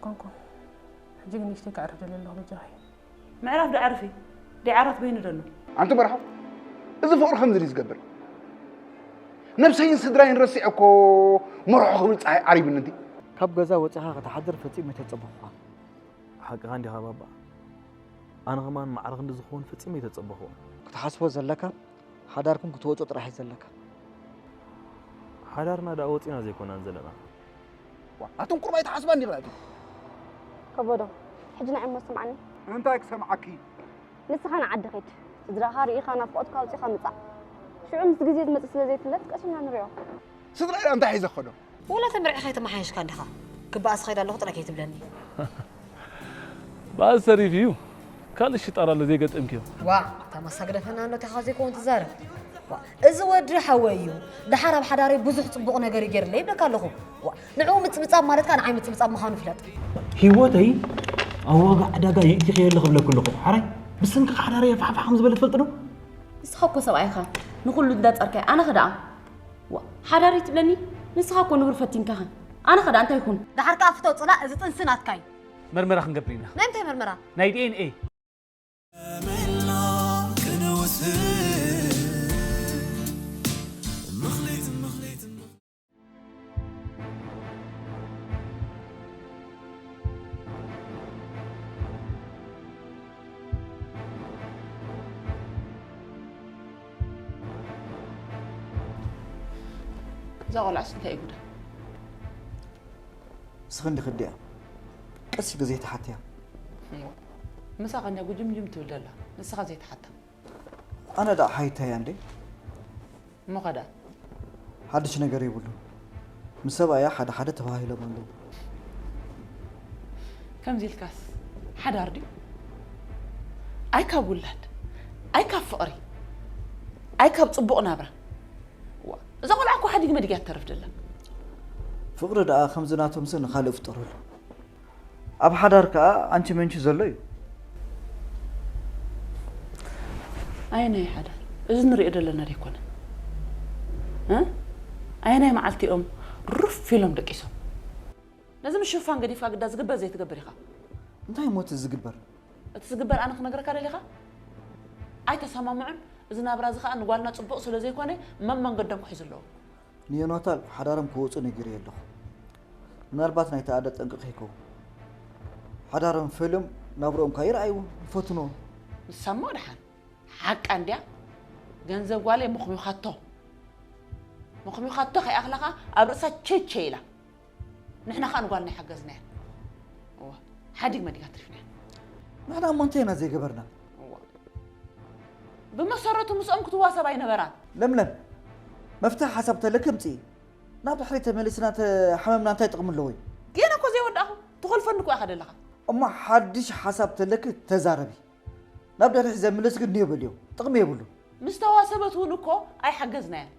ኮንኩ። ሕጂ ግን ንእሽተይ ከዕርፍ ደልየ ኣለኹ በጃኺ። ምዕራፍ ዶ ዓርፊ? ዶ ዓራት በይኑ ደሎ? ኣንቱ በርሃ፣ እዚ ፍቕሪ ከምዚ ድዩ ዝገብር? ነብሰይን ስድራይን ረሲዐ እኮ መርሖ ክብል ፀሓይ ዓሪብኒ እንዲ። ካብ ገዛ ወፂኻ ክትሓድር ፈፂሙ ኣይተፀበኹኻን። ሓቅኻ እንዲኻ ባባ። ኣነ ኸማን ማዕረ ክንዲ ዝኸውን ፈጺመ ኣይተጸበኹዎን። ክትሓስቦ ዘለካ ሓዳርኩም ክትወጹ ጥራሕ እዩ ዘለካ። ሓዳርና ደኣ ወጺና ዘይኮናን ዘለና። ኣቱም ቁሩብ ኣይትሓስባን ዲኻ ኣቱም? ከበዶ፣ ሕጂ ንዓይ እሞ ስምዓኒ። እንታይ ክሰምዓኪ? ንስኻ ንዓዲ ኺድ። ስድራኻ ርኢኻ ናፍቖትካ ኣውጺኻ ምጻእ። ሽዑ ምስ ግዜ ዝመጽእ ስለ ዘይፍለጥ ቀስ ኢልና ንሪኦ። ስድራይ ደኣ እንታይ ሒዘ ክኸዶ? ወላ ተመርዒኻ ኣይተመሓየሽካን ዲኻ? ክበኣስ እኸይድ ኣለኹ ጥራይ ከይትብለኒ። በኣስ ተሪፉ እዩ። ካልእ ሽጣራ ኣሎ ዘይገጠምክዮ። ዋእ፣ እታ ማሳ ግደፈና እንዶ እንታይ ካብ ዘይከውን ትዛረብ። ዋእ፣ እዚ ወዲ ሓወይ እዩ። ደሓር ኣብ ሓዳረይ ብዙሕ ጽቡቕ ነገር እዩ ገይርለይ ይብለካ ኣለኹ። ዋእ፣ ንዕኡ ምጽብጻብ ማለት ከኣ ንዓይ ምጽብጻብ ምዃኑ ፍለጥ። ህይወተይ ኣብ ዋጋ ዕዳጋ ይእቲ ከየለ ክብለኪ ኣለኹ። ሓራይ ብስንኪ ሓዳረይ ፋሕፋሕ ከም ዝበለ ትፈልጢ ዶ? ንስኻ እኮ ሰብኣይ ኢኻ። ንኹሉ እንዳጸርካይ ኣነኸ ደኣ? ዋእ፣ ሓዳር እዩ ትብለኒ? ንስኻ እኮ ንቡር ፈቲንካኸ። ኣነኸ ደኣ እንታይ ይኹን? ደሓር ከኣ ፍቶ ጽላእ፣ እዚ ጥንሲ ናትካ እዩ። መርመራ ክንገብር ኢና። ናይ ምንታይ መርመራ? ናይ ዲኤንኤ። እዛ ቆልዓስ እንታይ እዩ ጉዳ? ንስኺ እንዲኺ ኣዲኣ ቀስ ኢልኪ ዘይትሓትያ። ምሳኻ እንድያ ጉጅምጅም ትብል ዘላ፣ ንስኻ ዘይትሓታ። ኣነ ደኣ ሓይታያ እንዴ? እሞ ኸ ደኣ? ሓድሽ ነገር የብሉን። ምስ ሰብኣያ ሓደ ሓደ ተባሂሎም ኣለዉ። ከምዚ ኢልካስ ሓዳር ድዩ? ኣይ ካብ ውላድ፣ ኣይ ካብ ፍቕሪ፣ ኣይ ካብ ጽቡቕ ናብራ። ዋ፣ እዛ ቆልዓ እኮ ሓዲግ መዲግ እያ ትተርፍ ደላ። ፍቕሪ ደኣ ከምዚ ናቶም ሰብ ንኻልእ ፍጠሩሉ። ኣብ ሓዳር ከኣ ኣንቺ መንቺ ዘሎ እዩ። ኣየናይ ሓዳር? እዚ ንሪኦ ዘለና ደይኮነ? እ? ኣየናይ መዓልቲ እዮም ሩፍ ኢሎም ደቂሶም? ነዚ ምሽፋን ገዲፍካ ግዳ ዝግበር ዘይትገብር ኢኻ። እንታይ እሞ እቲ ዝግበር? እቲ ዝግበር ኣነ ክነግረካ ደሊኻ? ኣይተሰማምዑን። እዚ ናብራ እዚ ኸኣ ንጓልና ጽቡቕ ስለ ዘይኮነ መመንገዶም ክሕዙ ኣለዎም። ንዮናታን ሓዳሮም ክወጹ ነጊረዮ ኣለኹ። ምናልባት ናይቲ ኣደ ጠንቂ ከይከውን። ሓዳሮም ፈልዮም ናብርኦም ከኣ ይርኣይዎ፣ ይፈትንዎ። ንሳ እሞ ደሓን ሓቃ እንድያ። ገንዘብ ጓለይ መኹሚዃቶ። መኹሚዃቶ ከይኣኽላ ኸኣ ኣብ ርእሳ ቸይቸይ ኢላ። ንሕና ኸኣ ንጓልና ኣይሓገዝናያን። እዋ፣ ሓዲግ መዲግ ኣትሪፍናያ። ንሕና እሞ እንታይ ኢና ዘይገበርና? እዋ። ብመሰረቱ ምስኦም ክትዋሰብ ኣይነበራን። ለምለም፣ መፍትሒ ሓሳብ ተለኪ ኣምጽኢ። ናብ ድሕሪት ተመሊስና ተሓመምና እንታይ ጥቕሚ ኣለዎ እዩ? ገና እኮ ዘይወዳእኹ። ትኾልፈኒ እኮ ኢኻ ደለኻ። እሞ ሓድሽ ሓሳብ ተለኪ ተዛረቢ። ናብ ድሕሪት ዘምልስ ግን ኔው በልዮ። ጥቕሚ የብሉን። ምስ ተዋሰበት እውን እኮ ኣይሓገዝናያን።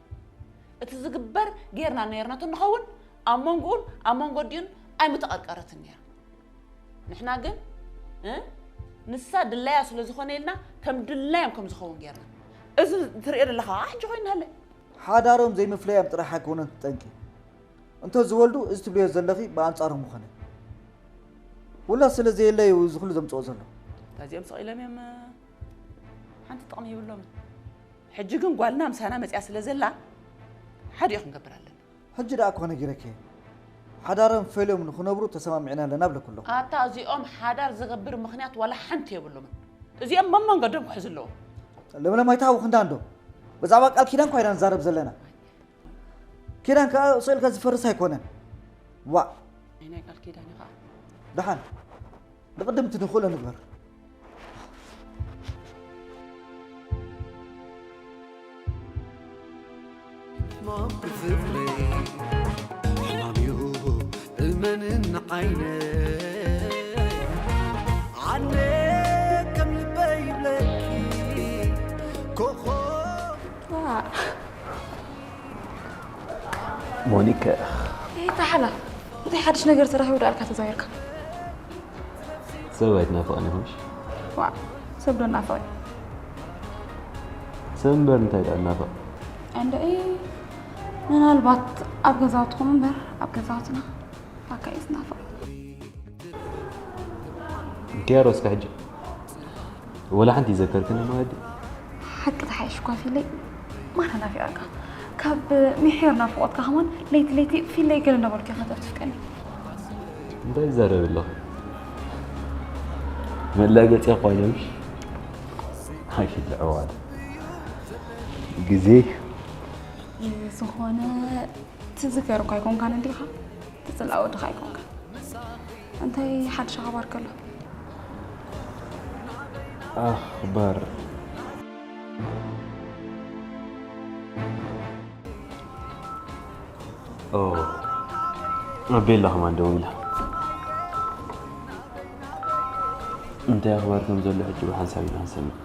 እቲ ዝግበር ጌርና ነይርና ተንኸውን ኣብ መንጎኡን ኣብ መንጎ ኣዲኡን ኣይምተቐርቀረትን ነይራ። ንሕና ግን እ ንሳ ድላያ ስለ ዝኾነ ኢልና ከም ድላዮም ከም ዝኸውን ጌርና። እዚ ትርእዮ ዘለኻ ከዓ ሕጂ ኮይንናለ። ሓዳሮም ዘይምፍለዮም ጥራሕ ኣይኮነን እቲ ጠንቂ። እንተዝወልዱ እዚ ትብልዮ ዘለኺ ብኣንጻሮም ምኾነ። ውላድ ስለ ዘየለ እዩ እዚ ኩሉ ዘምጽኦ ዘሎ። እዚኦም ስቕ ኢሎም እዮም ሓንቲ ጥቕሚ ይብሎምን። ሕጂ ግን ጓልና ምሳና መጺኣ ስለ ዘላ ሓዲኡ ክንገብር ኣለና። ሕጂ ደኣ እኮ ነጊረኪ እየ። ሓዳሮም ፈልዮም ንኽነብሩ ተሰማሚዕና ኣለና እብለኪ ኣለኹ። ኣታ እዚኦም ሓዳር ዝገብር ምኽንያት ዋላ ሓንቲ የብሎምን። እዚኦም መመንገዶም ክሕዙ ኣለዎም። ለምለም ኣይትሃውኺ እንዳ እንዶ። ብዛዕባ ቃል ኪዳን እኳ ኢና ንዛረብ ዘለና። ኪዳን ከኣ ስቕ ኢልካ ዝፈርስ ኣይኮነን። ዋእ! ናይ ናይ ቃል ኪዳን እዩ ከኣ። ደሓን። ንቕድም እቲ ንኽእሎ ንግበር። ሕማም ክፍለይ ሕማም እዩ እመንን ዓይነይ ኣነ ከም ልበይ ይብለኪ ኮኾብ ሞኒካ እታ ሓላል እንታይ ሓድሽ ነገር ተራኺቡ ደኣልካ ተዛዊርካ? ሰብ ኣይትናፍቕን ኢኹምሽ? ዋእ ሰብ ዶ ናፍቕ እዩ? ሰብ እምበር እንታይ ደኣ ናፍቕ? ኣንደኢ ምናልባት ኣብ ገዛውትኹም እምበር ኣብ ገዛውትና ባካ እዩ ዝናፍቕ። እንኪያ ሮስካ ሕጂ ወላ ሓንቲ ይዘከርክኒ መወዲ። ሓቂ ተሓይሽ እኳ ፊለይ፣ ማራ ናፊቐካ። ካብ ምሒር ናፍቖትካ ከማን ለይቲ ለይቲ ፊለይ ገለ እንዳበልኩ ኢኻ ተፍትፍቀኒ። እንታይ ይዛረብ ኣለኹ? መላገጺ እኳ እዮም። ኣይሽልዕዋል ግዜ ዝኾነ ትዝከር እኳ ኣይኮንካን እንዲኻ፣ ትጽላእ ወድኻ ኣይኮንካን። እንታይ ሓድሽ ኣኽባር ከሎ? ኣኽባር። ኦ፣ ኣቤላ ከማን ደዊላ። እንታይ ኣኽባር ከም ዘሎ ሕጂ ብሓንሳብ ኢና ንሰምዕ።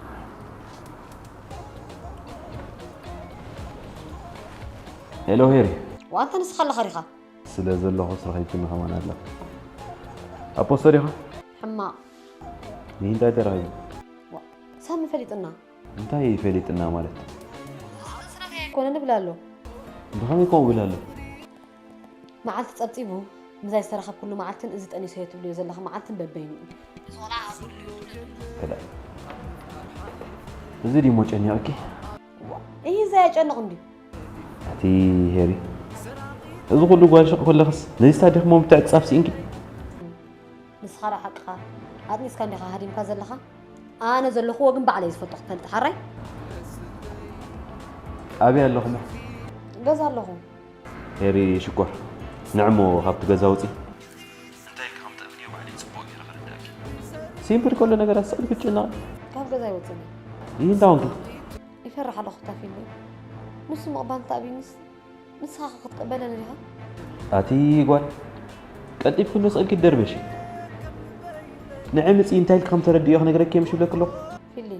ሄሎ ሄሪ። ዋንተ ንስኻ ኣለኻ ዲኻ? ስለ ዘለኹስ ረኺብክኒ ከማን ኣለኺ። ኣፖስቶ ዲኻ? ሕማቕ። ንእንታይ ተራኺቡ? ዋ፣ ሳሚ ፈሊጥና። እንታይ ፈሊጥና ማለት? ኮነ ንብል ኣሎ። ብኸመይ ከምኡ ብል ኣሎ? መዓልቲ ጸብጺቡ፣ ምዛይ ዝተራኸብኩሉ መዓልትን እዚ ጠኒሰዮ ትብልዮ ዘለኻ መዓልትን በበይኑ እዩ። እዚ ቆልዓ ኣብ ኩሉ እዩ። ከላ። እዚ ዲሞ ጨኒቕኪ? ዋ፣ ይህ ዘየጨንቕ እንድዩ። ኣቲ ሄሪ፣ እዚ ኩሉ ጓል ሽቕ ከለኽስ፣ ነዚስ ኣዴኺ እሞ ምትዕጻፍ ስኢንኪ? ንስኻ ደኣ ሓቅኻ ኣጥኒስካ እንዲኻ ሃዲምካ ዘለኻ? ኣነ ዘለኽዎ ግን ባዕለይ ዝፈልጦ ክትፈልጥ ሓራይ? ኣበይ ኣለኹሞ? ገዛ ኣለኹ። ሄሪ ሽኮር፣ ንዕሞ ካብቲ ገዛ ውጺ። እንታይ ኢልካ ከም ትእምንዮ ባዕለይ ጽቡቕ ገይረ ክርዳእኪ። ሲምፕል ከሎ ነገራት ስቕ ኢልኪ ትጭነቒ። ካብ ገዛ ኣይወጽእን እየ። ይህ እንታይ ኾንኪ? ይፈርሕ ኣለኹ እታ ፊልም። ንሱ ምቕባል እንተኣብዩኒስ? ንስኻ ኸ ክትቅበለኒ ዲኻ? ኣቲ ጓል፣ ቀልጢፍኪ እንዶ ስቕ ኢልኪ ትደርበሺ። ንዒ ምጺ እንታይ ኢልኪ ከም ተረድእዮ ክነግረኪ እየ ምሽ ይብለኪ ኣለኹ። ፊሊ፣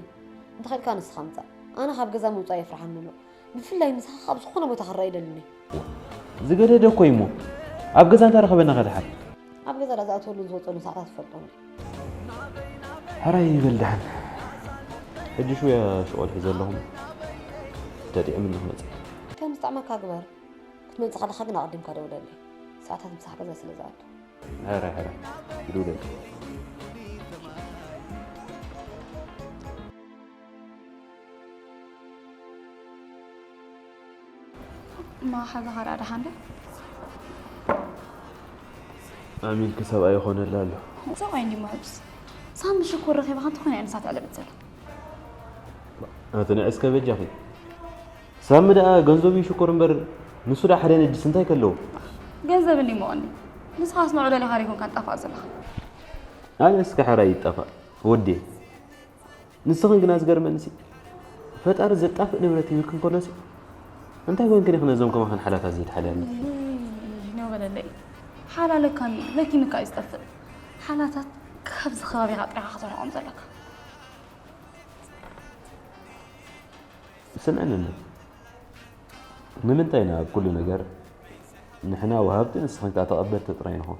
እንተኸኢልካ ንስኻ ምጻእ። ኣነ ካብ ገዛ ምውጻእ የፍርሓኒ ኣሎ። ብፍላይ ንስኻ ካብ ዝኾነ ቦታ ክረኣ ኣይደልን እየ። ዝገደደ እኮ እዩ እሞ። ኣብ ገዛ እንታይ ረኸበና ከ ደሓር? ኣብ ገዛ ዳ ዝኣትወሉን ዝወጸሉን ሰዓታት ትፈልጦ እንዴ? ሕራይ ይበል ደሓን። ሕጂ ሽውያ ሽቆል ሒዘ ኣለኹ። ተጥዕምኒ ክመጽእ። ከም ዝጥዕመካ ግበር። ክትመጽእ ከለኻ ግን ኣቐዲምካ ደውለለይ። ሰዓታት ምሳሕ ገዛ ስለ ዝኣቱ። ሕራይ፣ ሕራይ። ይደውለልኪ። እማ ሓዛኻ ደኣ ደሓን ዶ? ኣሚልኪ ሰብኣይ ይኾነላ ኣሎ። ሰብኣይ እንዲ ማለትስ? ሳሚ ሽኮር ረኺባኻ እንተኾነ እያ ንሳ ትዕለብጥ ዘላ። ኣቲ ንዒ እስከ በጃኺ። ሳሚ ደኣ ገንዘቡ ይሽኮር እምበር ንሱ ደኣ ሓደ ነጅስ እንታይ ከለዎ? ገንዘብ እንዲ ሞቐኒ። ንስኻስ ንዑ ደሊኻ ዶ ኣይኮንካን ትጣፋእ ዘለኻ? ኣነ እስከ ሕራይ ይጣፋእ ወዴ። ንስኽን ግና ዝገርመኒሲ፣ ፈጣሪ ዘጣፍእ ንብረት ሂብክን ከሎሲ፣ እንታይ ኮንክን ኢኽን ነዞም ከማኽን ሓላታት ዘይትሓልያኒ? እይ፣ ነው በለለይ። ሓላለካኒ፣ ለኪምካ እዩ ዝጠፍእ። ሓላታት ካብዚ ከባቢኻ ጥራኻ ክትርሕቖም ዘለካ። ስምዕኒ እንዶ። ንምንታይ ኢና ኣብ ኩሉ ነገር ንሕና ወሃብቲ ንስኽን ከኣ ተቐበልቲ ጥራይ ንኾን?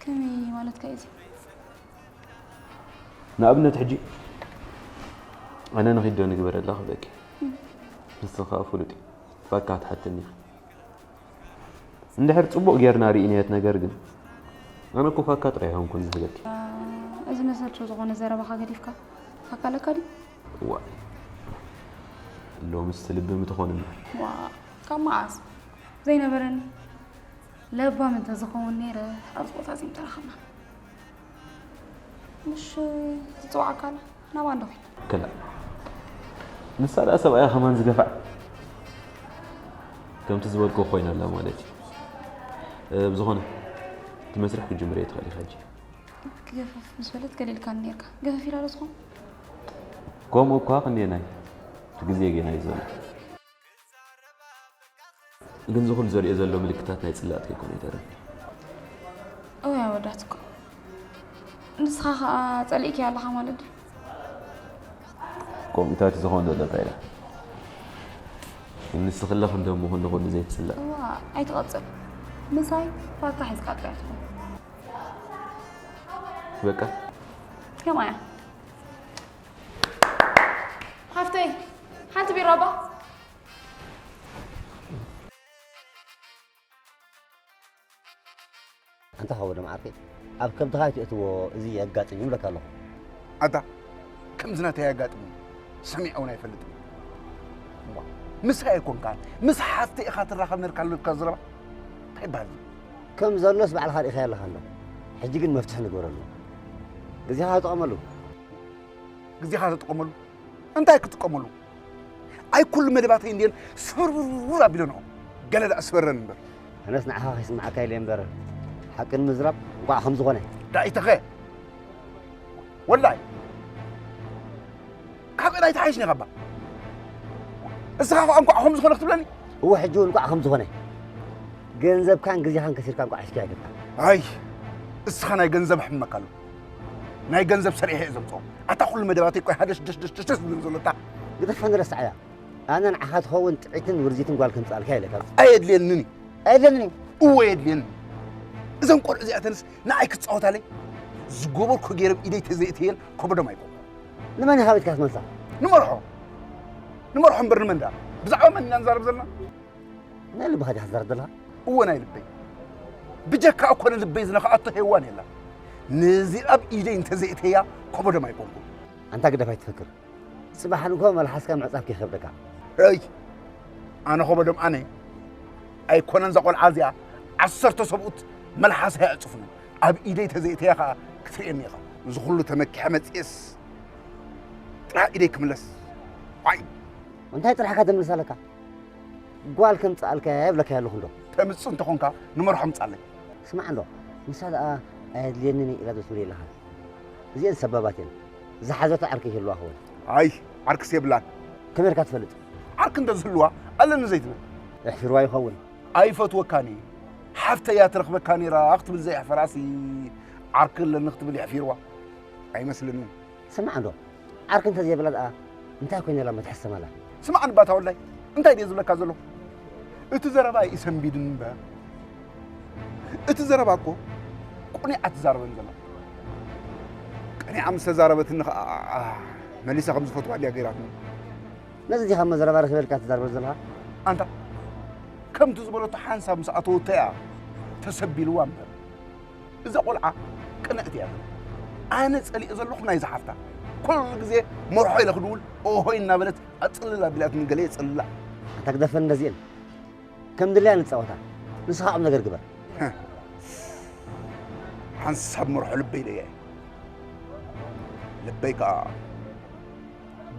ከመይ ማለትካ እዩ እዚ? ንኣብነት ሕጂ ኣነ ንኺድ ዶ ንግበረላ ክብለኪ። እም። ንስኺ ከኣ ፍሉጥ እዩ። ፋካ ትሓተኒ ኢኺ። እንድሕር ጽቡቕ ጌርና ርኢናዮ እቲ ነገር ግን፣ ኣነ እኮ ፋካ ጥራይ ኣይኮንኩን ዝህበኪ። እዚ መሰልቸው ዝኾነ ዘረባኻ ገዲፍካ፣ ፋካ ኣለካ ድዩ? እዋ። ሎምስ ልቢ ምትኾንና። ዋ፣ ካብ መዓስ? ዘይነበረኒ። ለባም እንተዝኸውን ነይረ፣ ኣብዚ ቦታ እዚ ምተራኸብና። ምሽ ትጽውዓካ ኣላ፣ ናብኣ እንዶ ኺድ። ከላ። ንሳ ደኣ ሰብኣያ ከማን ዝገፋዕ። ከምቲ ዝበልኩ ኮይና ኣላ ማለት እዩ። እ፣ ብዝኾነ፣ እቲ መስርሕ ክጅምር እየ ትኽእል ኢኻ ሕጂ። ክገፈፍ ምስ በለት ገሊልካኒ ነይርካ። ገፈፍ ኢላ ዶ ትኸውን? ከምኡ እኳ ክንደየናይ፣ እቲ ግዜ ጌና እዩ ዘሎ። ግን እዚ ኩሉ ዘርእዮ ዘሎ ምልክታት ናይ ጽላእ ከይኮነ ይተርፍ። እወ ኣወዳት እኮ። ንስኻ ኸኣ ጸሊእኪ ኣለኻ ማለት ድዩ? ከምኡታት ዝኾነ ዘሎ እንታይ ኢላ? ንስኺ ኣለኺ እንዶ እሞ ክንዲ ኩሉ ዘይትጽላእ። እዋ፣ ኣይትቐጽል። ምሳይ ፋታ ሒዝካ ጥራይ ትኹን። በቃ። ከምኣ እያ። ሃፍተይ፣ ሓንቲ ቢራ እባ። እንተኸወደ መዓርከይ ኣብ ከብድኻ ኣይትእትዎ፣ እዚ የጋጥም ይብለካ ኣለኹ። ኣታ ከምዚ ናተይ ኣጋጥሙ ሰሚዐ እውን ኣይፈልጥን። እሞ ምሳይ ኣይኮንካን ምስ ሓፍተ ኢኻ ትራኸብ ነርካ ኣለካ ዝረባ እንታይ ይበሃል? ከም ዘሎስ ባዕልኻ ርኢኻ ኣለኻ ኣሎ። ሕጂ ግን መፍትሒ ንግበረሉ። ግዜኻ ተጠቐመሉ። ግዜኻ ተጠቐመሉ እንታይ ክጥቀመሉ? ኣይ ኩሉ መደባተይ እንድየን ስብርብር ኣቢለንኦ ገለ ደኣ ስበረን እምበር። ኣነስ ንዓኻ ከይስምዓካ ኢለ እምበር ሓቂ ንምዝራብ እንቋዕ ከም ዝኾነ። ዳኢተኸ ወላይ ካብ እላይ ተሓይሽኒ ኻባ እስኻ ኸዓ እንቋዕ ከም ዝኾነ ክትብለኒ? እወ ሕጂ እውን እንቋዕ ከም ዝኾነ ገንዘብካን ግዜኻን ከሲርካ እንቋዕ ሒዝካዮ ኣይገድካ። ኣይ እስኻ ናይ ገንዘብ ሕመካ ኣሎ ናይ ገንዘብ ሰሪሐ እየ ዘምፅኦ ኣታ ኩሉ መደባተይ ቆይ ሃደሽ ደሽ ደሽ ደሽ ደሽ ዝብለን ዘሎ እታ ግደፈኒ ረስዓያ ኣነ ንዓኻ ትኸውን ጥዕትን ውርዚትን ጓል ከምፅኣልካ ኢለካ ኣየድልየንን እዩ ኣየድልየንን እዩ እወ የድልየኒ እዘን ቆልዑ እዚኣተንስ ንዓይ ክፃወታለይ ዝገበርኩ ገይሮም ኢደይ ተዘይእተየን ከበዶም ኣይኮኑ ንመን ኢኻ ቤትካ ትመልሳ ንመርሖ ንመርሖ እምበር ንመን ደኣ ብዛዕባ መን ኢና ንዛረብ ዘለና ናይ ልብኻ ዲኻ ትዛረብ ዘለኻ እወ ናይ ልበይ ብጀካ እኮ ንልበይ ዝነኽኣቶ ሄዋን የላ ነዚኣ ብኢደይ እንተዘይእተያ ከበዶም ኣይኮንኩ ኣንታ ግደፍ ኣይትፈክር ጽባሕ ንግሆ መልሓስካ ምዕጻፍ ከይከብደካ። ሄይ! ኣነ ኸበዶም ኣነ ኣይኮነን እዛ ቖልዓ እዚኣ ዓሰርተ ሰብኡት መልሓሳ የዕጽፉኒ ኣብ ኢደይ ተዘይእተያ ኸኣ ክትርእየኒ ኢኻ። እዚ ኹሉ ተመኪሐ መጺኤስ ጥራሕ ኢደይ ክምለስ ዋይ! እንታይ ጥራሕካ ተምልስ ኣለካ? ጓል ከምጽኣልካ እየ ብለካ ኣለኹ እንዶ። ተምጽእ እንተኾንካ ንመርሖ ምጻለይ። ስማዕ እንዶ ንሳ ደኣ ኣየድልየንን እየ ኢላ ዶ ትብል የለኻን። እዚኤን ሰባባት እየን። ዝሓዘቶ ዓርኪ ይህልዋ ኸውን። ኣይ ዓርክስ የብላን። ከመይ ኢልካ ትፈልጥ? ዓርኪ እንተ ዝህልዋ ኣለኒ ዘይትብል። የሕፊርዋ ይኸውን። ኣይፈትወካን እየ። ሓፍተይ እያ ትረኽበካ ነይራ ክትብል ዘየሕፈራሲ ዓርኪ ኣለኒ ክትብል የሕፊርዋ ኣይመስለንን። ስማዕ እንዶ ዓርኪ እንተዘይብላ ደኣ እንታይ ኮይና እላ እሞ ትሕሰም ኣላ? ስማዕ እንባ እታ ወላይ እንታይ ድየ ዝብለካ ዘለኹ? እቲ ዘረባ ኣይእሰንቢድን እምበር እቲ ዘረባ እኮ ቁኒዓ ትዛረበኒ ዘላ። ቀኒዓ ምስ ተዛረበትኒ ኸዓ መሊሳ ከም ዝፈትዋ ድያ ገይራትኒ። ነዚ ዲኻ እሞ ዘረባ ረኺበልካ ትዛረበሉ ዘለኻ? ኣንታ ከምቲ ዝበለቶ ሓንሳብ ምስ ኣተወቶ እያ ተሰቢልዋ እምበር። እዛ ቆልዓ ቅንዕቲ እያ። ኣነ ጸሊኤ ዘለኹ ናይዛ ሓፍታ። ኩሉ ግዜ መርሖ ኢለ ክድውል ኦሆይ እናበለት ኣጽልል ኣቢላትኒ ገለ የጸልላ። ኣታ ግደፈን ነዚኤን። ከም ድለያ ንጻወታ። ንስኻ ቁም ነገር ግበር። ሓንሳብ መርሖ ልበይ ኢለያ እየ። ልበይ ከኣ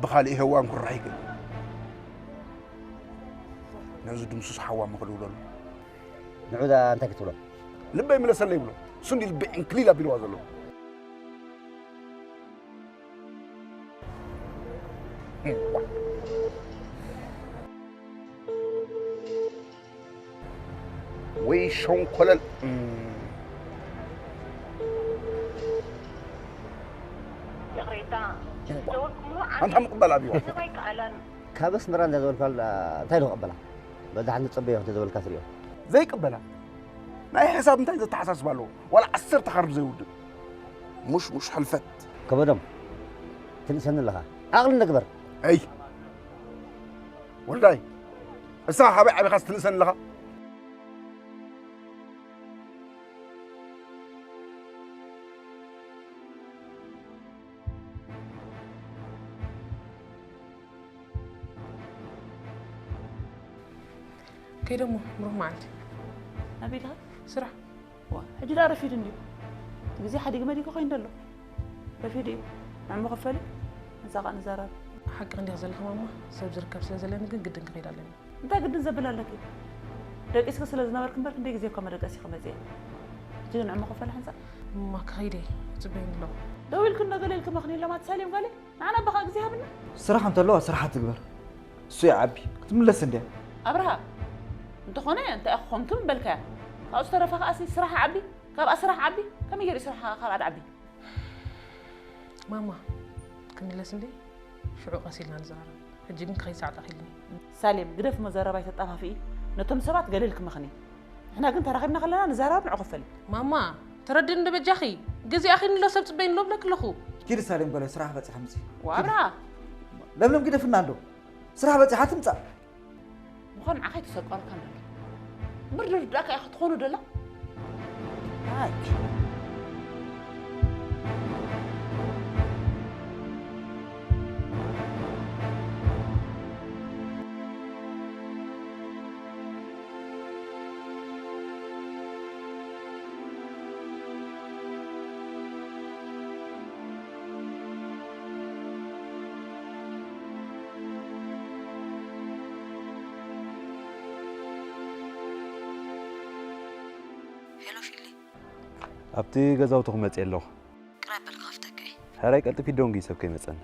ብኻልእ ሄዋን ኩራሕ ይክእል። ነዚ ድምሱስ ሓዋ ምኽድውለሉ። ንዑ ደኣ እንታይ ክትብሎ? ልበይ ምለሰለይ ይብሎ። እሱ እንዲ ልበይ ዕንክሊል ኣቢልዋ ዘሎ። ወይ ሸንኮለል። ይቕሬታ ዝደወልኩምዎ ኣንታ ምቕባል ኣብይዋ። ሰብ ኣይከኣላን። ካብ ኣስመራ እንዳ ዝበልካ እንታይ ዶ ክቕበላ? በዛ ሓንቲ ጽበዮ እንተ ዝበልካ ትሪኦ። ዘይቅበላ ናይ ሕሳብ እንታይ ዘተሓሳስባ ኣለዎ ዋላ ዓሰርተ ካርድ ዘይውድእ ሙሽ ሙሽ ሕልፈት ከበዶም ትንእሰኒ ኣለኻ ዓቕሊ እንደ ግበር ኣይ ወልዳይ እሳ ሓበይ ዓቢኻስ ትንእሰኒ ኣለኻ ከይደ እሞ ብሩኽ መዓልቲ። ናበይ ዲኻ? ስራሕ። ዋ፣ ሕጂ ደኣ ረፊዱ እንድዩ። እቲ ግዜ ሓዲግ መዲግ ኮይኑ ደሎ። ረፊዱ እዩ። ንዕሞ ክፈሊ፣ ንሳ ኸኣ ንዘራብ። ሓቂ እንዲኻ ዘለኻ ማማ፣ ሰብ ዝርከብ ስለ ዘለኒ ግን ግድን ክኸይድ ኣለኒ። እንታይ ግድን ዘብል ኣለኪ? ደቂስኪ ስለ ዝነበርኪ እምበር ክንደይ ግዜ እኳ መደቀሲኺ መጺአ። ሕጂ ግን ንዕሞ ክፈሊ ሓንሳእ። እማ ክኸይድ እየ፣ ይጽበዩኒ ኣለዉ። ደው ኢልኪ እንዶ ገለ ኢልኪ መኽንይሎም ኣቲ ሳሌም ጓለይ። ንዓና እባ ኸኣ ግዜ ሃብና። ስራሕ እንተለዋ ስራሓ ትግበር። እሱ ይዓቢ ክትምለስ እንድያ። ኣብርሃ እንተኾነ እንታይ ኢኺ ኮንኪ ምበልካያ። ካብኡ ዝተረፈ ከኣሲ ስራሕ ዓቢ፣ ካብኣ ስራሕ ዓቢ፣ ከመይ ገይሩ ስራሕ ካብኣ ድዓቢ? ማማ ክምለስ እንድየ ሽዑ ቀስ ኢልና ንዘራረብ። ሕጂ ግን ክኸይድ ሰዓት ኣኺሉኒ። ሳሌም ግደፊ እሞ ዘረባ ኣይተጣፋፍኢ፣ ነቶም ሰባት ገለ ኢልኪ ምኽኒ። ንሕና ግን ተራኺብና ከለና ንዘራረብ ንዕኹ ፈሊ። ማማ ተረድእኒ ዶ በጃኺ? ግዜ ኣኺሉኒ ኣሎ ሰብ ጽበይኒ ኣሎ እብለኪ ኣለኹ። ኪዲ ሳሌም ጓለይ ስራሕ በጺሓ ምጺ። ዋብራ ለምለም ግደፍና እንዶ ስራሕ በጺሓ ትምጻእ። ምዃን ንዓኻ ኣይተሰቀረካን ዘሎ። ምርድር ደኣ ከኣ ክትኾኑ ደላ። ኣይ። ሄሎ ፊሊ። ኣብቲ ገዛውትኹም መጽእ ኣለኹ። ቅረብ በል ክኸፍተካ እየ። ሕራይ ቀልጥፊ ዶንጊ ሰብ ከይመጸኒ።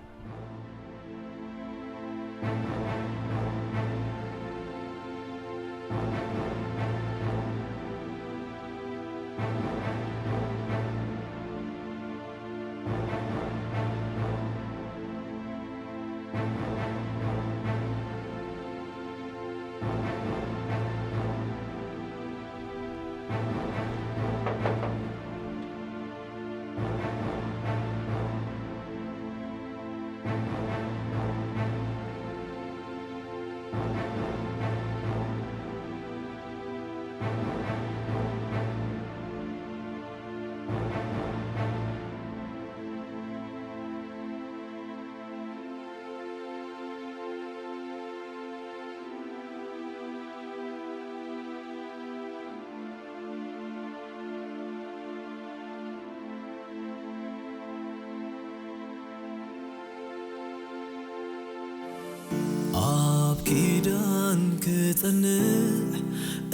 ኣብ ኪዳን ክጸንዕ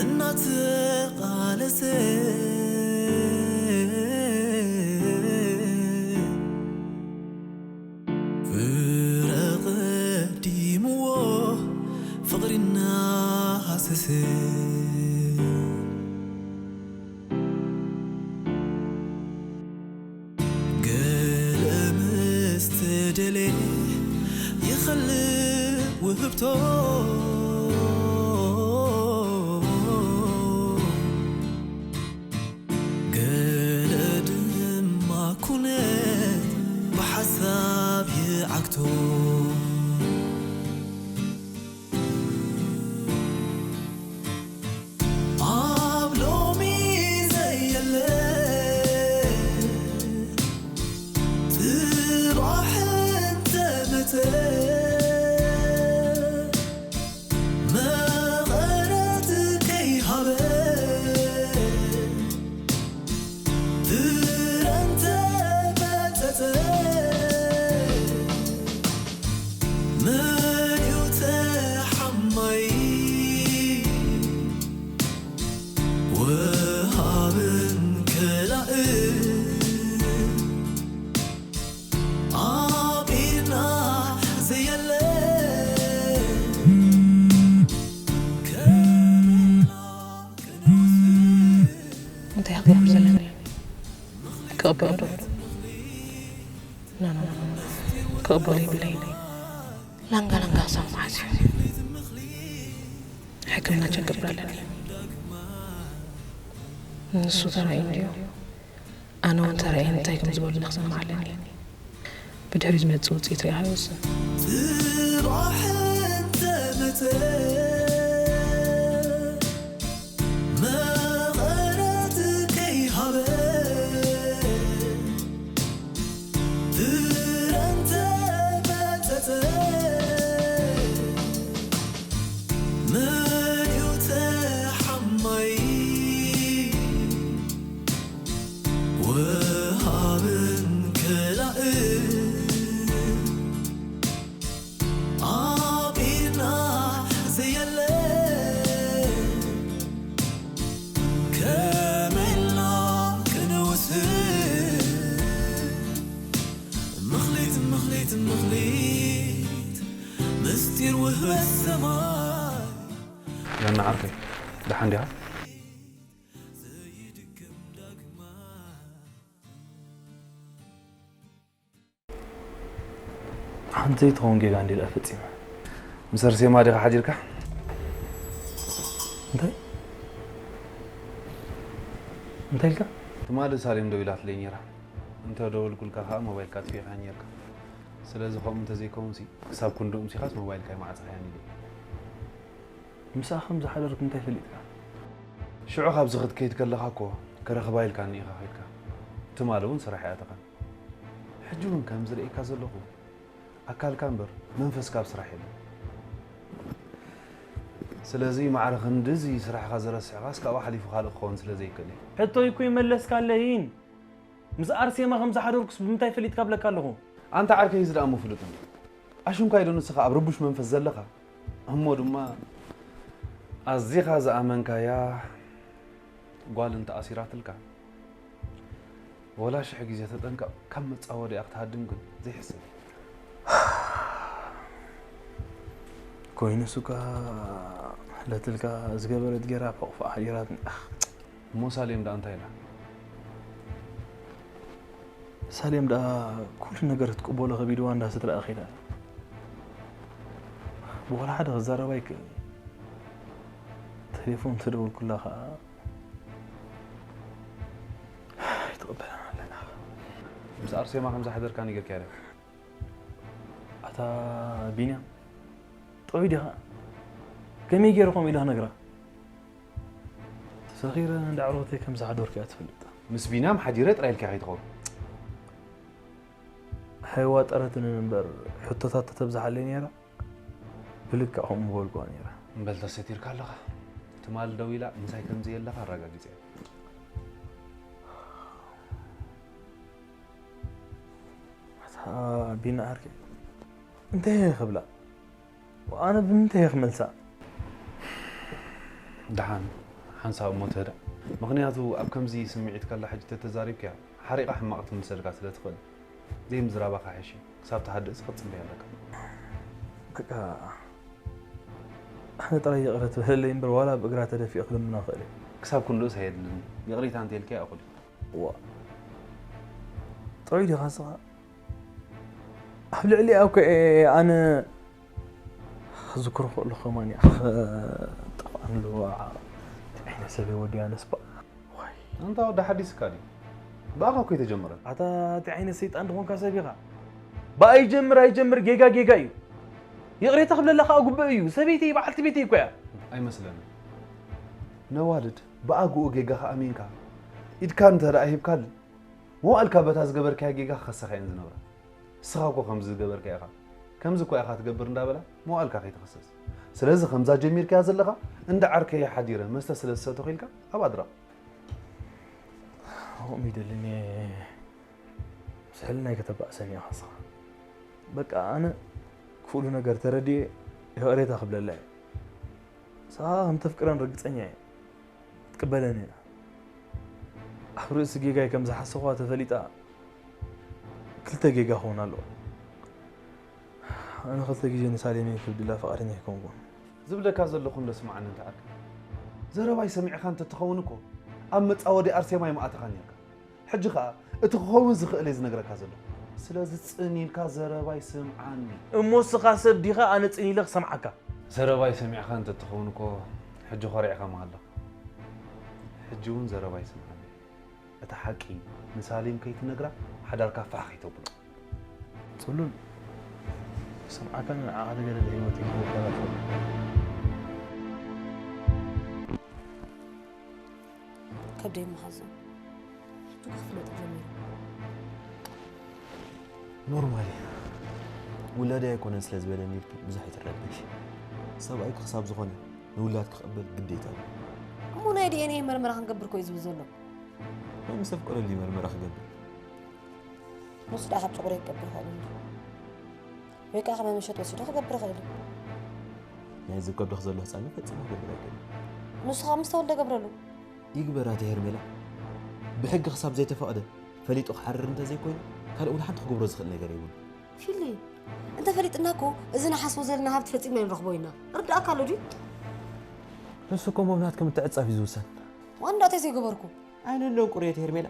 እናተቓለሰ፣ ፍረ ቀዲምዎ ፍቕሪ እናሃሰሰ፣ ገለ ምስ ተደልየ ይኸልእ ውህብቶ። ገለ ድማ ኩነት ብሓሳብ ይዓግቶ። ኣብ ሎሚ ዘየለ ጽባሕ እንተመጸ፣ መቐረት ከይሃበ ፍረ እንተመጸጸ፣ መን እዩ ተሓማይ? ወሃብን ከላእን ኣብ ኢድና ዘየለ፣ ከመይ ኢልና ክንወስን? እንታይ ክገብር ዘለኒ? ክቕበል ዶ? ና፣ ና፣ ና፣ ና። ክቕበል የብለይን። ላንጋ ላንጋ ክሳብ መዓስ እዩ? ሕክምና ቸክብል ኣለኒ። ንሱ ተራእዩ እንድዩ። ኣነ እውን ተራእየ እንታይ ከም ዝበሉኒ ክሰምዕ ኣለኒ። ብድሕሪኡ ዝመጽእ ውጽኢት ሪኣ ይወስን። ጽባሕ እንተመጸ፣ መቐረት ከይሃበ፣ ፍረ እንተመጸጸ፣ መን እዩ ተሓማይ? ወሃብን ከላእን ኣብ ኢድና ዘየለ፣ ከመይ ኢልና ክንውስን? ምኽሊት፣ ምኽሊት፣ ምኽሊት፣ ምስጢር ውህበት ሰማይ። ዮና ዓርከይ፣ ደሓን ዲኻ? ሓንቲ ዘይትኸውን ጌጋ እንዲ ደኣ ፈጺመ። ምስ ኣርሴማ ዲኻ ሓዲርካ? እንታይ? እንታይ ኢልካ? ትማሊ ሳሌም ደዊላትለይ ነይራ። እንተ ደወልኩልካ ከኣ ሞባይልካ ኣጥፊእካ ነይርካ። ስለዚ ከምኡ እንተ ዘይከውንሲ፣ ክሳብ ክንድኡ ምሲኻስ ሞባይልካ ኣይመዓጸኻያን ኢለያ። ምሳኣ ከም ዝሓደርኩ እንታይ ፈሊጥካ? ሽዑ ካብዚ ክትከይድ ከለኻ እኮ፣ ክረኽባ ኢልካኒ ኢኻ ከይድካ። ትማሊ እውን ስራሕ ይኣተኻን። ሕጂ እውን ከም ዝርእየካ ዘለኹ ኣካልካ እምበር መንፈስካ ኣብ ስራሕ የለን። ስለዚ ማዕረ ክንድዚ ስራሕካ ዝረስዕካስ ካብኡ ሓሊፉ ካልእ ክኸውን ስለ ዘይክእል እዩ። ሕቶይ እኮ ይመለስካለይን። ምስ ኣርሴማ ከም ዝሓደርኩስ ብምንታይ ፈሊጥካ ብለካ ኣለኹ? ኣንታ ዓርከይ እዚ ደኣ እሞ ፍሉጥ እንዶ። ኣሽንኳይ ዶ ንስኻ ኣብ ርቡሽ መንፈስ ዘለኻ? እሞ ድማ ኣዚኻ ዝኣመንካያ ጓል እንተኣሲራትልካ፣ ወላ ሽሕ ግዜ ተጠንቀቕ፣ ካብ መጻወዲኣ ክትሃድም ግን ዘይሕሰብ እዩ። ኮይኑ ሱካ ለትልካ ዝገበረት ገይራ ኣብ ሕቑፋ ሓዲራትኒ። ኣኽ። እሞ ሳሌም ደኣ እንታይ ኢላ? ሳሌም ደኣ ኩሉ ነገር ክትቅበሎ ከቢድዋ እንዳ ስድራ ኣኺላ። ብወላ ሓደ ክዛረባ ኣይክእልን። ቴሌፎን ተደወልኩላ ኸኣ ኣይትቕበላን ኣለና። ምስ ኣርሴማ ከም ዝሓደርካ ነጊርካያ ዶ? ኣታ ቢንያም፣ ጥዑይ ዲኻ? ከመይ ገይረ ከምኡ ኢለ ክነግራ? ሰኺረ እንዳ ዕሮተይ ከም ዝሓደርኩ እያ ትፈልጥ። ምስ ቢንያም ሓዲረ ጥራይ ኢልካ ከይትኸውን። ሃይዋ ጠረትንን እምበር ሕቶታት ተተብዝሓለይ ነይራ፣ ብልክዕ ከምኡ ምበልኩዋ ነይራ። እምበል ተሰቲርካ ኣለኻ። ትማል ደው ኢላ ምሳይ ከም ዘየለኻ ኣረጋጊጸ እየ። ኣታ ቢና ዓርከይ፣ እንታይ እየ ክብላ? ኣነ ብምንታይ እየ ክመልሳ? ደሓን ሓንሳብ እሞ ትህዳእ። ምኽንያቱ ኣብ ከምዚ ስምዒት ከላ ሕጂ ተተዛሪብካያ ሓሪቓ ሕማቕ ትምሰልካ ስለ ትኽእል፣ ዘይምዝራባኻ ይሕሽ እዩ። ክሳብ ትሃድእሲ ክትጽበያ ኣለካ። በቃ ኣነ ጥራይ ይቕረ ትበለለይ እምበር ዋላ ኣብ እግራ ተደፊኤ ክልምና እኽእል እየ። ክሳብ ክንድኡስ ኣየድልን። ይቕሬታ እንተኢልካያ እኹል እዩ። ዋ ጥዑይ ዲኻ ስኻ? ኣብ ልዕሊኣ እኮ እየ ኣነ ክዝክሮ ከሎ ከማን እያ ጠፍኣን ኣለዋ። እንታይ ዓይነት ሰብ እየ ወዲ ኣነስ ባ? ዋይ። ኣንታ ወዲ ሓዲስካ ድዩ? ብኣኻ እኮ ኣይተጀመረን። ኣታ እንታይ ዓይነት ሰይጣን ዝኾንካ ሰብ ኢኻ? ብኣ ይጀምር ኣይጀምር ጌጋ ጌጋ እዩ። ይቕሬታ ክብለላ ከኣ ግቡእ እዩ። ሰበይተይ በዓልቲ ቤተይ እኮ እያ። ኣይመስለንን። ነዋልድ ብኣግኡ ጌጋኻ ኣሚንካ ኢድካ እንተ ደኣ ሂብካለን መዋእልካ በታ ዝገበርካያ ጌጋ ክኸሳኻ እየን ዝነብራ። ንስኻ እኮ ከምዚ ዝገበርካ ኢኻ፣ ከምዚ እኮ ኢኻ ትገብር እንዳበላ መዋእልካ ከይትኽሰስ። ስለዚ ከምዛ ጀሚርካያ ዘለኻ እንዳ ዓርከይ ሓዲረ መስተ ስለ ዝሰተኹ ኢልካ ኣብ ኣድራቕ። ከምኡ ይደልን እየ። ምስ ሕልናይ ከተባእሰኒ ኢኻ ንስኻ። በቃ ኣነ ክፍሉ ነገር ተረዲኤ ይቕሬታ ክብለላ እየ። ንስኻ ከም ተፍቅረን ርግጸኛ እየ። ክትቅበለኒ እያ። ኣብ ርእሲ ጌጋይ ከም ዝሓሰኽዋ ተፈሊጣ ክልተ ጌጋ ክኸውን ኣለዎ። ኣነ ክልተ ግዜ ንሳሌመይ ክብድላ ፍቓደኛ ኣይኮንኩን። ዝብለካ ዘለኹ እንዶ ስምዓኒ እንተ ዓርከይ። ዘረባይ ሰሚዕካ እንተትኸውን እኮ ኣብ መጻወዲ ኣርሴማ ኣይምኣተኻን ነርካ። ሕጂ ኸኣ እቲ ክኸውን ዝኽእል እየ ዝነግረካ ዘለኹ። ስለዚ ጽን ኢልካ ዘረባይ ስምዓኒ። እሞ እስኻ ሰብ ዲኻ ኣነ ጽን ኢለ ክሰምዓካ? ዘረባይ ሰሚዕካ እንተትኸውን እኮ ሕጂ ኾሪዕካ ምሃለኻ። ሕጂ እውን ዘረባይ ስምዓኒ። እቲ ሓቂ ንሳሌም ከይትነግራ ሓዳርካ ፋሕ ከይተብሎ። ጽሉል፣ ክሰምዓካን ንዓኻ ዝገደደ ህይወተይ ክህበካ ናፍቕ። ከብደይ መሃዞ። ሕጂ ክፍለጥ ጀሚሩ። ኖርማል እዩ። ውላደይ ኣይኮነን ስለ ዝበለኒ ኢልኪ ብዙሕ ኣይትረበሺ። ሰብኣይኪ ክሳብ ዝኾነ ንውላድ ክቕበል ግዴታ እዩ። እሞ ናይ ዲ ኤን ኤ መርመራ ክንገብር እኮ እዩ ዝብል ዘሎ። መን ምስ ኣፍቀረሉ እዩ መርመራ ክገብር? ንሱ ደኣ ካብ ጨጉረይ ክገብር ይኽእል እንዲ። ወይ ከኣ ካብ መመሸጥ ወሲዱ ክገብር ይኽእል እዩ። ናይዚ ከብድኺ ዘሎ ህጻን ፈጺሙ ክገብር ኣይክእልን። ንሱ ከኣ ምስ ተወልደ ገብረሉ። ይግበር ኣቲ ሄርሜላ። ብሕጊ ክሳብ ዘይተፈቕደ ፈሊጡ ክሓርር እንተዘይኮይኑ ካልእ ወላ ሓንቲ ክገብሮ ዝኽእል ነገር የብሉን። ፊሊ፣ እንተ ፈሊጥና እኮ እዚ ንሓስቦ ዘለና ሃብቲ ፈጺምና ኣይንረኽቦ ኢና። ርድኣካ ኣሎ ድዩ? ንሱ እኮ ሞብናት ከም እትዕጻፍ እዩ ዝውሰን። ዋንዳተይ ዘይገበርኩ። ኣይንንቁርዮ እቲ ሄርሜላ።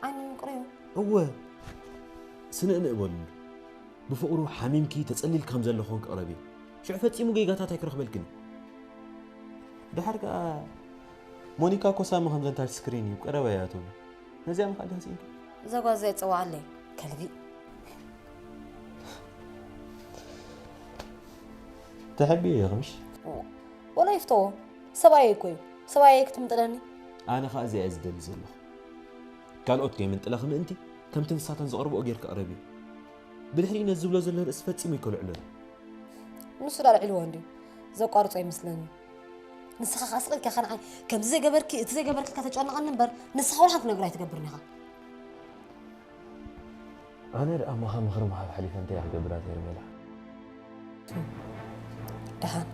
ኣይንንቁርዮ? እወ። ስንእንእ በሉሉ። ብፍቕሩ ሓሚምኪ ተጸሊልኪ ከም ዘለኹ ክቕረብ እዩ። ሽዑ ፈጺሙ ጌጋታት ኣይክረኽበልክን እዩ። ድሓር ከኣ ሞኒካ እኮ ሳሚ ከምዘን ታች ስክሪን እዩ፣ ቀረባ እያ ትብሉ። ነዚኣ ምኻድ ዲኻ ስኢንኪ? እዛ ጓል እዚኣ ይጸዋዓለይ፣ ከልቢ። ተሐቢ ኢኺ ምሽ? ወላ ይፍተዎ፣ ሰብኣየይ እኮ እዩ። ሰብኣየይ ክትምጥለኒ? ኣነ ኸኣ እዚኣ እየ ዝደሊ ዘለኹ። ካልኦት ከይምንጥለኺ ምእንቲ ከምቲ ንሳተን ዘቕርብኦ ጌርኪ ቅረብዮ። ብድሕሪኡ ነዚ ዝብሎ ዘሎ ርእሲ ፈጺሙ ኣይከልዕሎን። ንሱ ዳልዕልዎ እንድዩ ዘቋርጾ ይመስለኒ። ንስኻ ኸኣ ስቕ ኢልካ ንዓይ ከምዚ ዘይገበርኪ እቲ ዘይገበርኪ ኢልካ ተጨንቐኒ እምበር ንስኻ ወላ ሓንቲ ነገር ኣይትገብርን ኢኻ። ኣነ ደኣ እሞ ካብ ምኽሪ ምሃብ ሓሊፈ እንታይ እየ ክገብር ኣቲ ሄርሜላ? ደሓን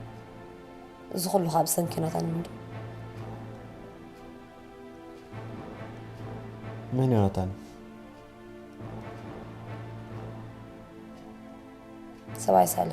እዚ ኩሉ ካብ ሰንኪ ናታን እንዲ መን እዩ ናታን? ሰብኣይ ሳሌ።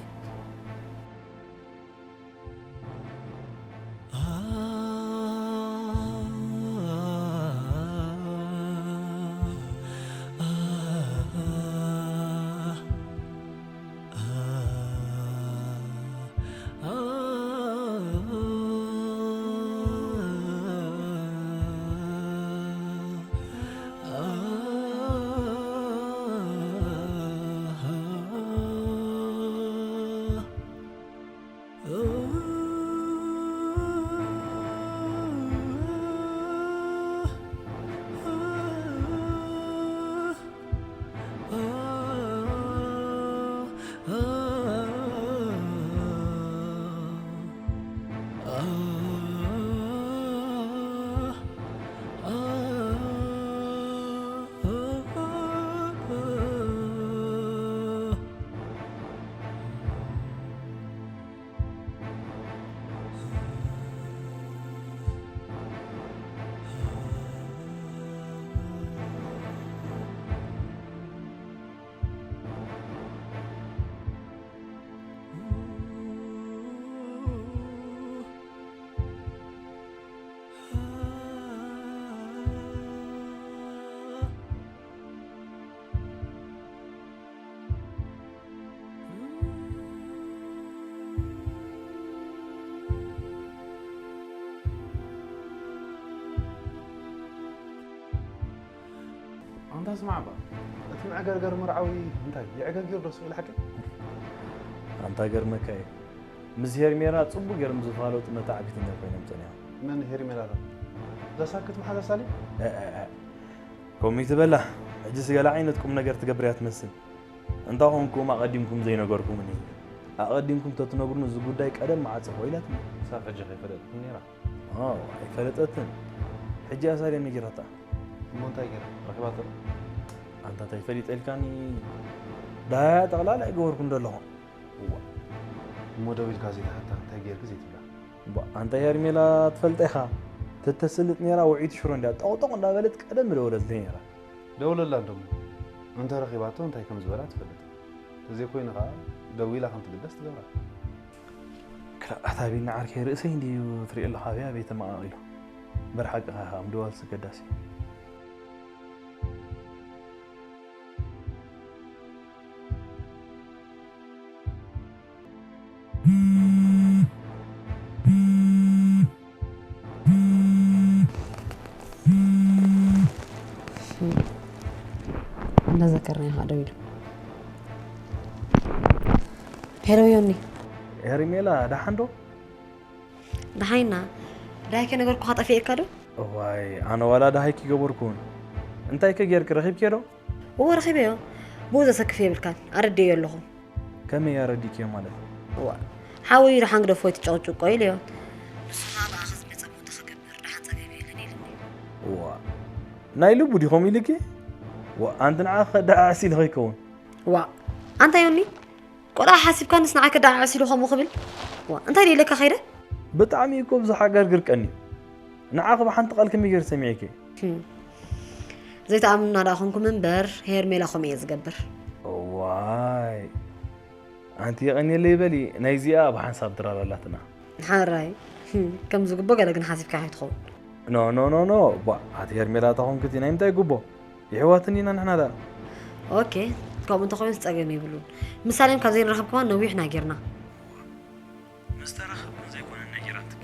ኣንታ ስማዕ እባ፣ እቲ መዕገርገር መርዓዊ እንታይ የዕገርጊሩ ዶ ስቕ ኢሉ ሓቂ? ኣንታ ገርመካ እዩ። ምስ ሄርሜላ ጽቡቕ ገይሮም ዝፋለጡ መተዓቢትኛ ኮይኖም ጸኒሖም። መን ሄርሜላ? እታ እዛ ሳክት መሓዛ ሳሊ? እ፣ እ፣ እ። ከምኡ ይትበላ። ሕጂስ ገለ ዓይነት ቁም ነገር ትገብር እያ ትመስል። እንታ ኾንኩም ኣቐዲምኩም ዘይነገርኩምኒ። ኣቐዲምኩም ተትነግሩኒ እዚ ጉዳይ ቀደም ምዓጸኹ ኢላትኒ። ክሳብ ሕጂ ከይፈለጠትኒ ነይራ። ዋው፣ ኣይፈለጠትን። ሕጂ እያ ሳልያ ነጊራታ። እሞ እንታይ ገይራ? ረኺባቶ ዶ? ኣንታ እንታይ ፈሊጠ ኢልካኒ? ደሃያ ጠቕላላ ኣይገበርኩን ዘለኹ። እዋ። እሞ ደው ኢልካ ዘይትሓታ እንታይ ገይርኪ ዘይትብላ? እባ፣ ኣንታ ሄርሜላ ትፈልጣ ኢኻ። ተተስልጥ ነይራ ውዕይቲ ሽሮ እንድያ ጠቕጠቕ እንዳበለት ቀደም ምደወለትለይ ነይራ። ደውለላ እንዶ እሞ። እንተ ረኺባቶ እንታይ ከም ዝበላ ትፈልጥ። ተዘይኮይኑ ኸኣ ደው ኢላ ከም ትግደስ ትገብራ። ክላእ ኣታ ቢኒ ዓርከይ ርእሰይ እንድዩ ትሪኦ ኣለኻ ኣበይ ኣበይ ተመቓቒሉ። እምበር ሓቅኻ ኢኻ ምድዋልሲ ኣገዳሲ እዩ። እንዳዘከርናዮ ከዓ ደው ኢሉ። ሄሎ ዮኒ። ሄርሜላ ደሓን ዶ? ደሓን ኢና። ደሃይ ከይነገርኩኻ ጠፊኤካ ዶ? እዋይ ኣነ ዋላ ደሃይኪ ገበርኩን። እንታይ ከ ጌርኪ ረኺብኪዮ ዶ? እወ ረኺበዮ። ብኡ ዘሰክፍ የብልካን። ኣረዲኤዮ ኣለኹ። ከመይ ኣረዲእክዮ ማለት? እዋ ሓወዩ ደሓን ግደፎ ኣይትጨቕጭቆ ኢለዮ። ንሱ ኸኣ ብኣኻ ዝመጸ እሞ እንታይ ክገብር ደሓን ጸገም የለን ኢሉኒ። እዋ ናይ ልቡ ድዩ ከምኡ ኢሉኪ? ዋ ኣንቲ ንዓኺ ከደዓዕስ ኢሉ ከይከውን። ዋእ ኣንታ ዮኒ ቆልዓ ሓሲብካንስ ንዓይ ከደዓዕስ ኢሉ ከምኡ ክብል? ዋእ እንታይ ድዩ ኢለካ ከይደ? ብጣዕሚ እዩ እኮ ብዙሕ ኣጋርግር ቀንዩ። ንዓኺ ብሓንቲ ቃል ከመይ ገይሩ ሰሚዑኪ? ህም። ዘይትኣምኑና ደኣ ኾንኩም እምበር ሄርሜላ ከምኡ እየ ዝገብር። እዋይ ኣንቲ የቐንየለይ በሊ ናይዚኣ ብሓንሳብ ድራር ኣላትና። ሓራይ ከም ዝግቦ ገለ ግን ሓሲብካ ከይትኸውን። ኖ ኖ ኖ ኖ ቧእ ኣቲ ሄርሜላ እታ ኾንክቲ ናይ ምንታይ ጉቦ? የሕዋት እንዲና ንሕና ደኣ። ኦኬ ከምኡ እንተኾይኑስ ጸገም የብሉን። ምሳሌም ካብ ዘይንራኸብ ከማን ነዊሕና ጌርና። ምስ ተራኸብክን ዘይኮነ ነጊራትኪ።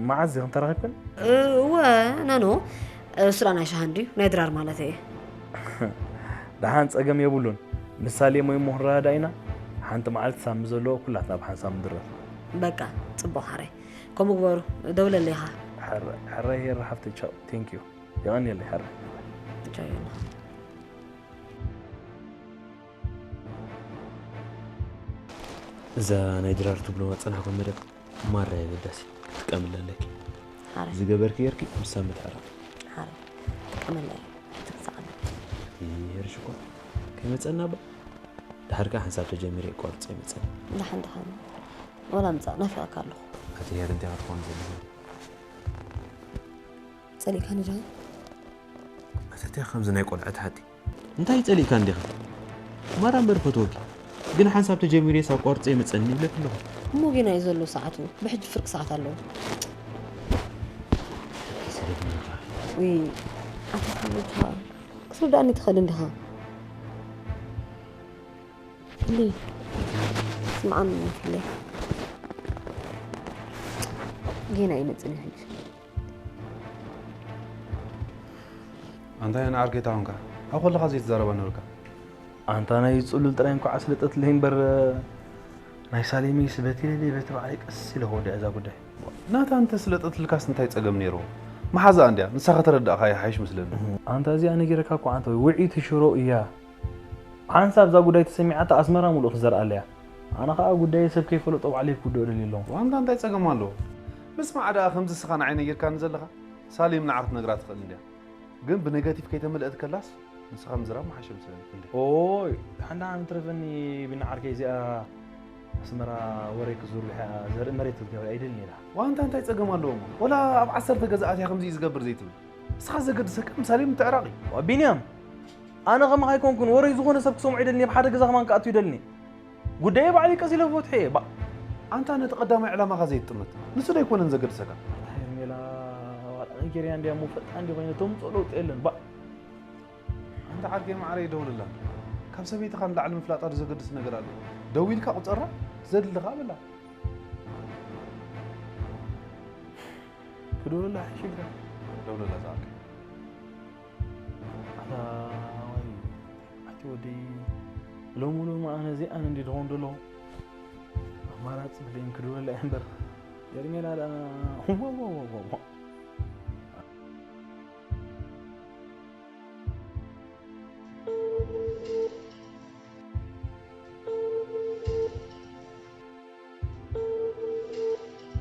መዓዝ ዲኽን ተራኺብክን? እወ ነኖ እሱ ደኣ ናይ ሸሃ እንድዩ ናይ ድራር ማለተይ እየ። ደሓን ጸገም የብሉን። ምሳሌ ሞይ ምኹን ረዳዳኢና ሓንቲ መዓልቲ ሳሚ ዘለዎ ኩላትና ብሓንሳብ ንድረር። በቃ ጽቡቕ ሓራይ ከምኡ ግበሩ። ደውለለይ ኢኻ። ሕራይ ሄር ሓፍተይ ቻው። Thank you። የቐንየለይ ሕራይ። ቻው። እዛ ናይ ድራር ትብሎ ዝጸናሕኩም መደብ ማራ የገዳሲ ክትጥቀምላ ኣለኪ። ሓራይ ዝገበርኪ ጌርኪ ምሳብ ምትዕራቕ። ሓራይ ጥቀመላ እየ። ትንሳቐኒ። ይሄርሽ እኮ ከይመጸና ባ ድሓር ከኣ ሓንሳብ ተጀሚረ ይቋርጽ ይመጸና። ዳሓን ዳሓን ወላ ምጻእ ናፊቐካ ኣለኹ። ኣቲ ሄር እንታይ ክትኾን ዘለኹ? ጸሊእካኒ ዳ? ኣተትያ ከምዚ ናይ ቆልዐ ትሓቲ እንታይ ጸሊእካ እንዲኻ? ማራ እምበር ፈትወኪ ግን ሓንሳብ ተጀሚረ ሳብ ቋርጽ ይመጸኒ ይብለኪ ኣለኹ። እሞ ጌና እዩ ዘሎ ሰዓቱ። ብሕጂ ፍርቂ ሰዓት ኣለዎ። ስደት ምንታ ውይ ኣታ ሓሙታ ክትርዳእኒ ትኽእል እንዲኻ። ፍሊ ስምዓኒ ፍሊ ጌና ይመጽኒ ሕጂ። ኣንታ ያን ዓርከይ ታኾንካ ኣብ ከለኻ ዘይትዛረባ ነበርካ። ኣንታ ናይ ጽሉል ጥራይ እንኳዕ ስለጠትለይ እምበር ናይ ሳሌመይ ስበቲ ለለይ በቲ ባዕለይ ቀስ ኢለ ከወዲያ እዛ ጉዳይ። ናታ እንተ ስለጠትልካስ እንታይ ጸገም ነይርዎ? መሓዛኣ እንድያ ንሳ ከተረዳእኻ ይሓይሽ ምስለኒ። ኣንታ እዚኣ ነጊረካ እኮ ኣንታ ውዒቲ ሽሮ እያ። ሓንሳብ እዛ ጉዳይ ተሰሚዓታ ኣስመራ ሙሉእ ክዘርኣለያ። ኣነ ኸኣ ጉዳየ ሰብ ከይፈለጦ ባዕለይ ክውድኦ ደልየ ኣለኹ። ዋንታ እንታይ ጸገም ኣለዎ? ምስማዕ ደኣ ከምዚ ስኻ ንዓይ ነጊርካኒ ዘለኻ ሳሌም ንዓ ክትነግራ ትኽእል እንድያ። ግን ብነጋቲቭ ከይተመልአት ከላስ ንስኻ ምዝራብ ምሓሸ ምስለኒ። እንደ ኦይ ሓንዳ ንትረፈኒ ብናዓርከይ እዚኣ ኣስመራ ወረይ ክዙር ልሕያ ዘርኢ መሬት ክትገብር ኣይደልን ኢላ። ዋንታ እንታይ ጸገም ኣለዎ እሞ? ወላ ኣብ ዓሰርተ ገዛኣት እያ ከምዚ እዩ ዝገብር ዘይትብል። ንስኻ ዘገድሰካ ምሳሌ ምትዕራቕ እዩ። ዋ ቢንያም ኣነ ከማኻ ኣይኮንኩን ወረይ ዝኾነ ሰብ ክሰምዖ ይደልኒ ኣብ ሓደ ገዛ ከማን ክኣቱ ይደልኒ። ጉዳየ ባዕለይ ቀስ ኢለ ክፈትሖ እየ። ባ ኣንታ ነቲ ቀዳማይ ዕላማኻ ዘይትጥምት ንሱ ዶ ኣይኮነን ዘገድሰካ? ሄርሜላ ዋላ ነይገርያ እንድያ እሞ ፈጣን እንዲ ኮይነ ተምፅኦ ለውጢ የለን። ባ ኣንታ ዓርከይ ማዕረ ይደውልላ። ካብ ሰበይትኻ ንላዕሊ ምፍላጣ ዶ ዘገድስ ነገር ኣሎ? ደዊልካ ቁፀራ ዘድልኻ በላ። ክድውልላ ሓይሽልካ ደውልላ ዝዓርከይ። ኣታ ወይ ኣቲ ወዲ ሎሚ ሎሚ ኣነ እዚኣን እንዲ ድኾን ደለኹ ኣማራፂ ብለይን ክድውልላ እየ እምበር ሄርሜላ ደኣ ዋዋዋዋዋ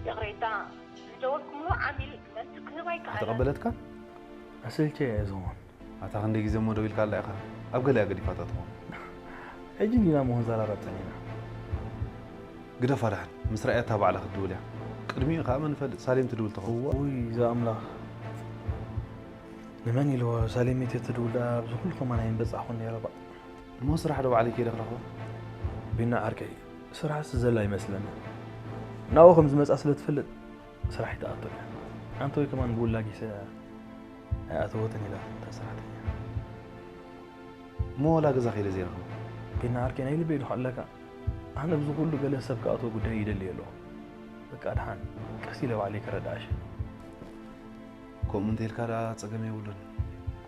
ይቕሬታ ዝደወልኩምሉ ዓሚል መልሲ ክህብ ኣይከኣለን። ኣይተቐበለትካ? ኣሰልቸ እየ ዝኸውን ኣታ ክንደይ ግዜ እሞ ደው ኢልካ ኣላ ኢኻ? ኣብ ገሊኣ ገዲፋታ ትኸውን። ሕጂ ዲና ሞ ክንዘራረብ ጸኒሕና። ግደፋ ደሓን ምስ ረኣያታ ባዕላ ክትድውል እያ። ቅድሚኡ ከኣ መን ይፈልጥ ሳሌም ትድውል ትኸውን። ውይ እዛ ኣምላኽ ንመን ኢልዎ ሳሌም መይተ ትድውል ደኣ ኣብዚ ኩሉ ከማን ኣይምበጻሕኹን ነይረ ባእ። እሞ ስራሕ ዶ ባዕለይ ከይደ ክረኽባ? ቢና ዓርከይ ስራሕስ ዘላ ኣይመስለንን ናብኡ ከም ዝመጻ ስለ ትፈልጥ ስራሕ ይትኣቶ እያ። ኣንተ ወይ ከማን ብውላጊሰ ኣይኣተወትን ኢላ እታ ሰራሕተኛ። እሞ ዋላ ገዛ ከይደ ዘይረኽባ? ቢና ዓርከይ ናይ ልበይ ዶ ኣለካ? ኣነ ብዚ ኩሉ ገለ ሰብ ክኣትዎ ጉዳይ ይደሊ ኣለኹ። በቃ ድሓን ቀስ ኢለ ባዕለይ ከረድኣሽ። ከምኡ እንተኢልካ ደኣ ጸገም የብሉን።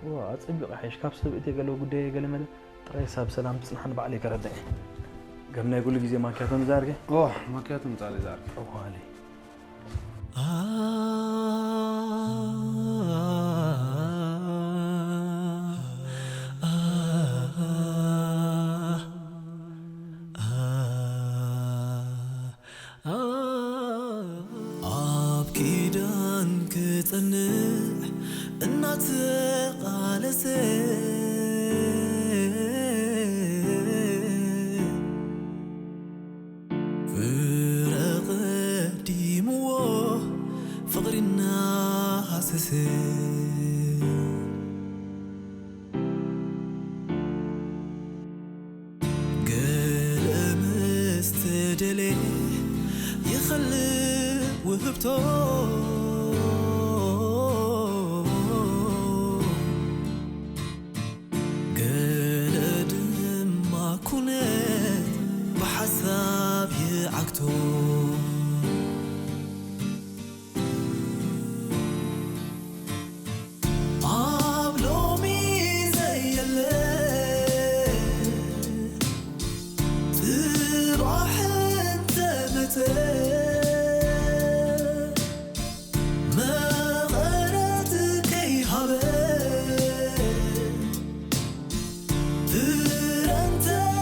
ዋ ኣጸቢቑ ሓይሽ ካብ ሰብ እትየ ገለ ጉዳይ ገለ መለ ጥራይ ሳብ ሰላም ትጽንሓን ባዕለይ ከረድእ። ከም ናይ ኩሉ ግዜ ማኪያቶ ንዛርገ። ኦ ማኪያቶ ምጻለይ ዛርገ። ጠዋለይ። ኣብ ኪዳን ክጸንዕ እናተቓለሰ ፍረ ቀዲምዎ ፍቕሪ እናሃሰሰ ገለ ምስ ተደልየ ይኸልእ ውህብቶ ገለ ድማ ኩነት ብሓሳብ ይዓግቶ ኣብ ሎሚ ዘየለ ጽባሕ እንተመጸ Durante